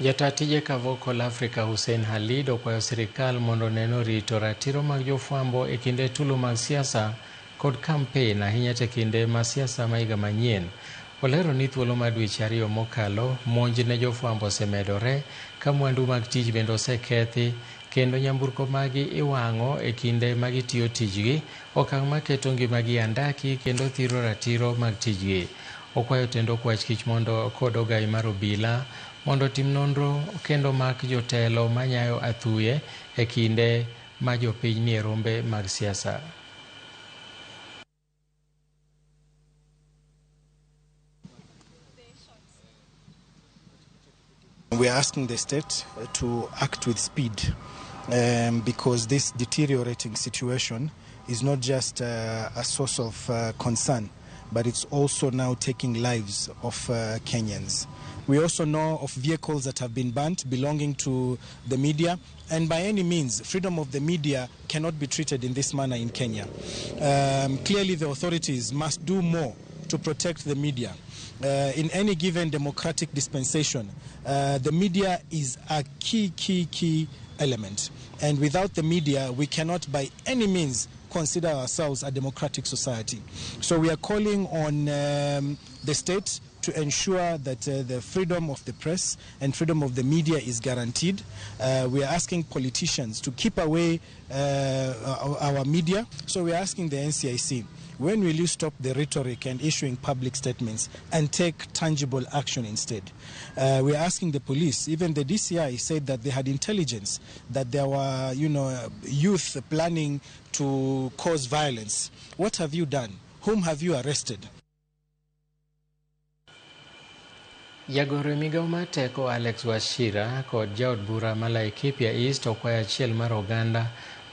Jata tije Kavokol Africa Hussein Khalid okwayo sirikal mondo one ni orito ratiro mag jofwambo e kinde tulo mag siasa kod kampen, ahinya to e kinde ma siasa ma higa manyien. Olero ni thuolo mar dweche 2 mokalo, monj ne jofwambo osemedore ka mwandu mag tich bende osekethi kendo nyamburko magi iwang'o e kinde ma gitiyo tijgi, okang' maketo ngimagi e andaki kendo thiro ratiro mag tijgi. Okwayo tend okwach kich mondo kod ogai mar obila mondo otim nonro kendo mak jotelo manyayo athuye e kinde ma jopiny nie rombe mag siasa. We are asking the state to act with speed because this deteriorating situation is not just a source of concern, but it's also now taking lives of Kenyans. We also know of vehicles that have been burnt belonging to the media, and by any means, freedom of the media cannot be treated in this manner in Kenya. Clearly, the authorities must do more to protect the media. In any given democratic dispensation, the media is a key element. And without the media, we cannot by any means consider ourselves a democratic society. So we are calling on the state to ensure that the freedom of the press and freedom of the media is guaranteed. We are asking politicians to keep away our media. So we are asking the NCIC, when will you stop the rhetoric and issuing public statements and take tangible action instead? We are asking the police, even the DCI said that they had intelligence that there were, youth planning to cause violence. What have you done? Whom have you arrested? Jagoro e migao mar teko Alex Wachira kod jaod bura ma Laikipia East okwayo achiel mar oganda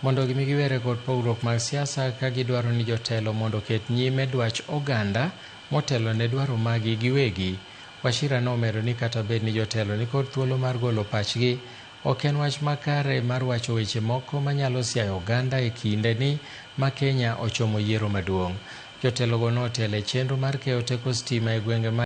mondo gimi giwere kod pogruok mag siasa ka gidwaro ni jotelo mondo oket nyime dwach oganda motelo ne dwaro magi giwegi. Wachira nomedo ni kata bed ni jotelo nikod thuolo mar golo pachgi, ok en wach makare mar wacho weche moko manyalo siayo oganda e kinde ni ma Kenya ochomo yiero maduong'. Jotelogo notelo e chenro mar keyo teko stima e gwenge ma